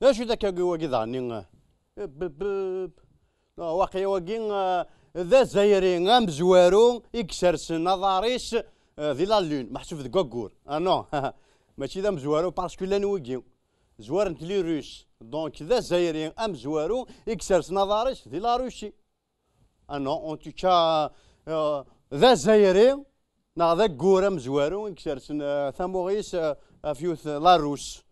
اش ذاك واكي ضعني واقي واكي ذا زايري مزوارو يكسرس نظاريس ذي la lune محسوب ذ كوكور. Non ماشي ذا مزوارو parce que لان وكي زوار نت les Russes، donc ذا زايري ام زوارو يكسرس نظاريس ذي la Russie. Non en tout cas ذا زايري نا ذا كورا مزوارو يكسرس ثاموغيس فيوث la Russe.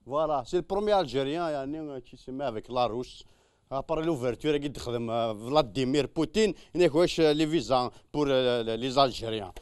Voilà, c'est le premier Algérien يعني qui se met avec la Russe après l'ouverture كي تخدم فلاديمير بوتين هناك واش les visas pour les Algériens.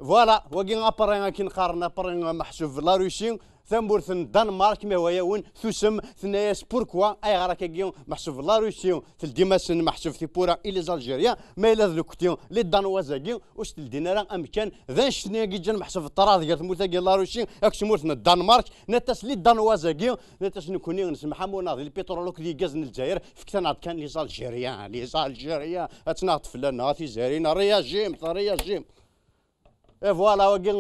Voilà وكي après كي نقارن après محسوب la Russie ثمورث الدنمارك ما هو يون ثسم ثناياس pourquoi اي غرا كي محسوب la Russie تلديماسن محسوب ثيبورا et les Algériens ما الا ذلوكتي les Danois زاكي واش تلدينا راه امكان ذا شنو كي جا محسوب الطراض ديال ثمورث la Russie اك سمورث الدنمارك نتاس les Danois زاكي نتاس نكوني نسمح مونا البترول كي غاز الجزائر فكتنا كان les Algériens les Algériens اتناط فلانا تيزارين رياجيم رياجيم. Et voilà وكي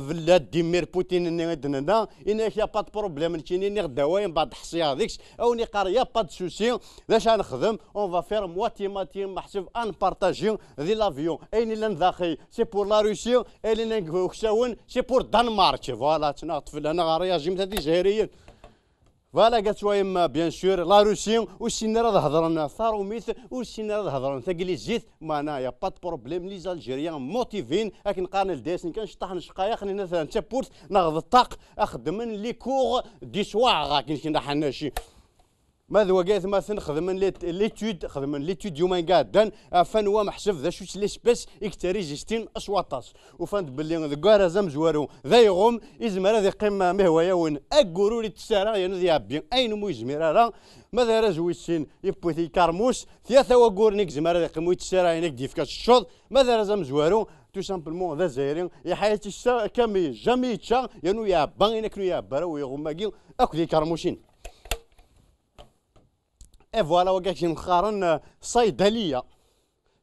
فلاديمير بوتين ني عندنا انك y a pas de problème كاينين غدا وين بعد حصيا هذيك او ني قار y a pas de souci باش نخدم on va faire moitié moitié محسوب ان partager ذي l'avion اين اللي نداخي c'est pour la Russie اين اللي نكساون c'est pour الدنمارك. Voilà تناط فلانا رياجيم تاع الجزائريين. Voilà قالت شوية bien sûr la Russie وسين راه هضرنا ثاروميث وسين راه هضرنا ثاكليزيت معنا y a pas de problème les Algériens motivés لكن قارن الداس كان شطح نشقايا خلينا مثلا تابورت ناخذ الطاق اخدم les cours du soir كي كنا حنا شي ماذا وقعت مثلا خدم l'étude خدم l'étude يومين قاعدن فان هو محسب ذا شو l'espèce اكتريزيستين اسواطاس وفانت باللي ذكارا زم زوارو ذا يغم يزمر هذا يقيم ما هو يون اكورو لي تسارع يعني ذي عبي اين مو يزمر راه ماذا راه زويسين يبوثي كارموس ثلاثة وكور نيك زمر هذا يقيم يتسارع ينك ديفكاش الشوط ماذا راه زم زوارو tout simplement ذا زايرين يا حياتي كامي jamais تشا يانو يا بان ينك يا برا ويغم اكو ذي كارموسين. Et voilà وكا كي نقارن صيدلية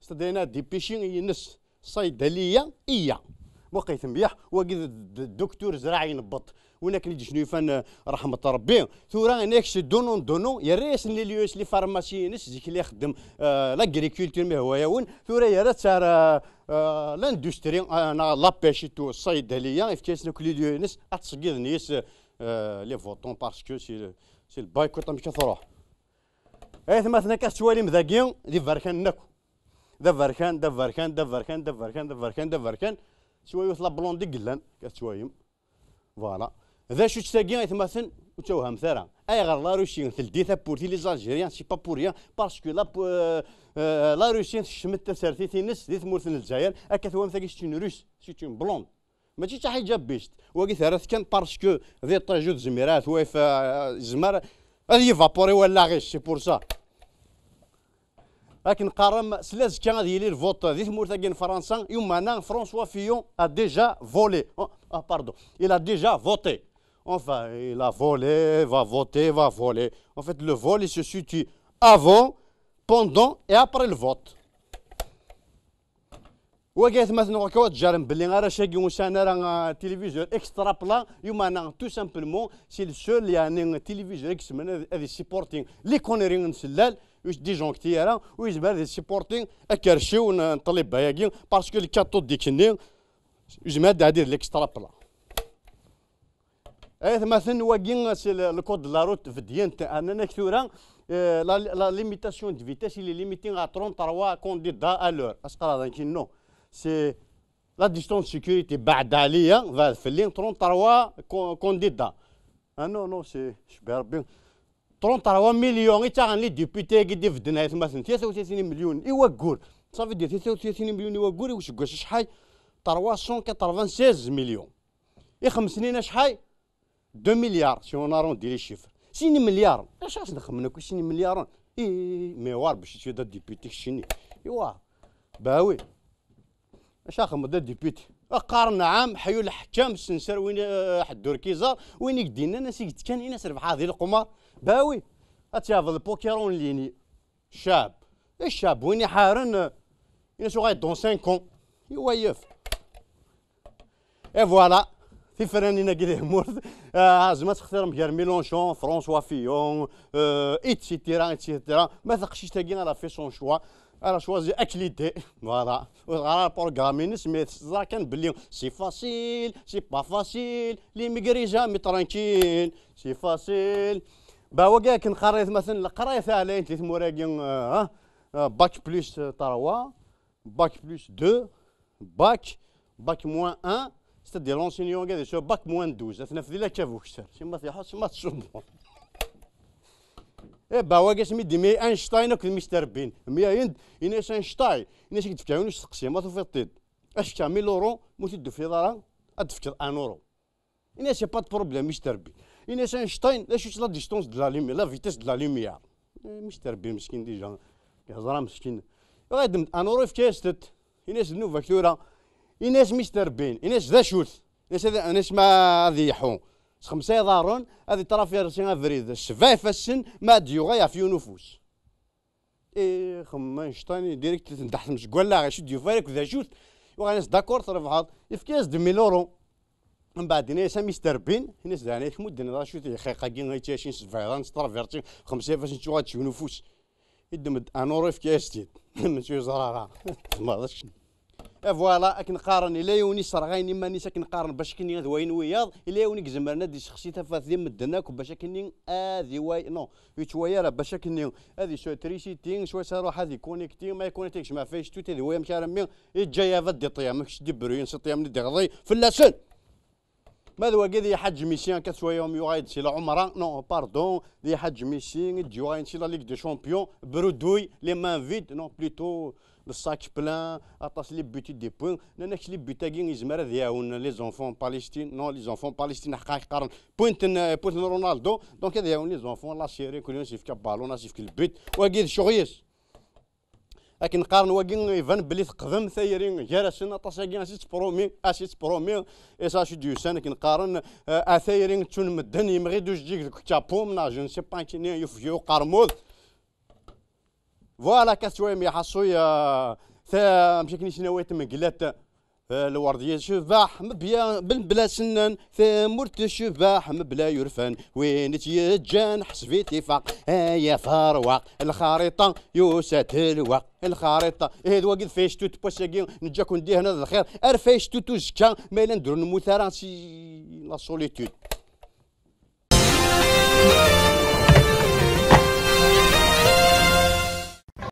استدينا ديبيشي ينس صيدلية ايا وقيت مليح وكي الدكتور زراعي نبط ولكن يجي شنو يفان رحمه ربي ثورا هناك c'est donnant donnant يا ريس les lieux les pharmacies نس زيك اللي يخدم l'agriculture ما هو يون ثورا يا تاع l'industrie انا la pêche tout الصيدلية يفتاس les lieux نس اتصقيد نيس les votants parce que c'est ال boycott مش تروح. ايه مثلا كتوالي مذاكين دي فاركان ناكو ذا فاركان دا فاركان دا فاركان دا فاركان دا فاركان دا فاركان شوية la blonde قلان كتوايم. Voilà ذا شو تساقي مثلا وتوهم ثرا اي غير la Russie تلدي بورتي les Algériens c'est pas pour rien parce que la Russie شمت تسارتي تينس دي ثمورث الجزائر هكا توهم ثاقي c'est une Russe c'est une blonde ماشي حتى حاجة بيست وكي ثرات كان parce que ذي طاجو زميرات وايف زمر هذه évaporé ولا غيش c'est pour ça. لكن قارم سلاز كان غادي يلي ال vote ذي ثمورث كاين فرنسا يوم انا François Fillon a déjà volé pardon il a déjà voté enfin il a volé va voter va voler en fait le vol il se situe avant pendant et après le vote. وقالت مثلا وكا تجارم باللي غير شاكي وسانا راه téléviseur extra plat يوم انا tout simplement c'est le seul يعني téléviseur كسمنا هذه supporter les conneries نسلال واش disjoncteur ويزمر هذه supporter اكرشي نطلب باياكي parce que الكاتو ديكني يزمر دير l'extra plat. ايه مثلا واكي c'est le code la route في ديانت اننا كثوره la limitation de vitesse اللي limitée à 33 candidats à l'heure اسقرا هذا non c'est la distance sécurité بعد عليا في اللين 33 candidats. Non non c'est شبه ربي 33 مليون تاع les députés كي دي في الدنيا مثلا 33 مليون ايوا كور صافي دير 33 مليون ايوا كور واش كواش شحال 396 مليون اي 5 سنين شحال 2 مليار si on arrondit les chiffres 6 مليار اش خاص نخمم 6 مليار اي ميوار باش تشري député شني ايوا bah oui اش اخم دا député قارن عام حيو الحكام السنسر وين حدور كيزا وين يقدينا ناس كان ناس ربح هذه القمار bah oui اتيافض ال poker en ligne الشعب الشعب وين يحارن ينسو غاي dans 5 ans يويف et voilà. في فرانينا كي مورث زعما تختار مكار ميلونشون فرانسوا فيون et cetera et cetera. ما تقشيش تاكي راه fait son choix، راه choisi اكليتي voilà غير programme ينس mais زرا كان بلي c'est facile c'est pas facile l'immigré jamais tranquille c'est facile. با هو كاع كنقريت مثلا القراية تاع لين ثلاث موراقي bac plus 3 bac plus 2 bac moins 1 c'est-à-dire l'enseignant قال شو bac moins 12 تنفذ لا كافو كسر سي ما تيحط سي ما تصوم. إيه با هو كاس ميدي مي اينشتاين وكل مستر بين ميا يند يناس اينشتاين يناس كتفكاونو سقسي ما توفيطيد اش كا 1000 اورو مو تدو في دارا ادفكر 1 اورو يناس pas de problème مستر بين يناس اينشتاين لا شو la distance de la lumière la vitesse de la lumière مستر بين مسكين déjà يهضر مسكين غادي 1 اورو في كاستت يناس النوفا كثوره يناس مستر بين يناس ذا شوث يناس ناس ما غادي يحو خمسة يضارون هذه ترافيرسي افريد الشفايف السن ما ديو غيا في نفوس إيه خم اينشتاين direct تندحت مش قول لا غير ديو فارك ذا شوث وغانس d'accord ترفعض يفكاس 2000 اورو من بعد ناس مستر بين ناس داني تمد راه شو خيقا كي غيتاشين سفايران ترافيرتي خمسة فاش نتشو غاتشو نفوس يدمد un euro يفكاس تيد من شو زرارة ما voilà كنقارن الا يوني صرغاين اما نيسا كنقارن باش كني وين وياض الا يوني كزمرنا دي شخصيتها فاثي مدناك باش كني اذي واي non يتوايا راه باش كني هذه شو تريسيتي شوية روح هذه connecté ما يكونيكتيش ما فيش توت هذه ويا مكارمي جاية فدي طيام ماكش دي بروين سطيام دي غضي في اللسن ماذا وكذا حج ميسيان كتسوى يوم يغايد سي العمرة non pardon دي حج ميسي ديو سي la Ligue des champions bredouille les mains vides non plutôt ال sac plein اطاس les buts des points لانك les buts تاكي يزمر دياون les enfants Palestine non les enfants Palestine حقا قارن point point رونالدو donc هذا يعاون les enfants la Syrie كل يوم سيفك بالون سيفك ال but وكيد شغيس لكن قارن واكين يبان بلي تقدم ثايرين جالسين اطاس اسيت برومي اسيت برومي اي سا ديوسان كنقارن اثايرين تون مدن يمغي دوش جيك كابوم نا je sais pas كيني يفجيو قرموذ voilà كاسوي يحصو يا ثا مشي كني سنوات من قلات الوردية شباح مبيا بلا سنن ثمرت شباح مبلا يرفان وين تيجان حسبي اتفاق يا فارواق الخريطة يوسات الواق الخريطة إيه وقد فيش توت بوساكي نجا كون دي هنا الخير ارفيش توت زكا ما الا نديرو نموت c'est la solitude.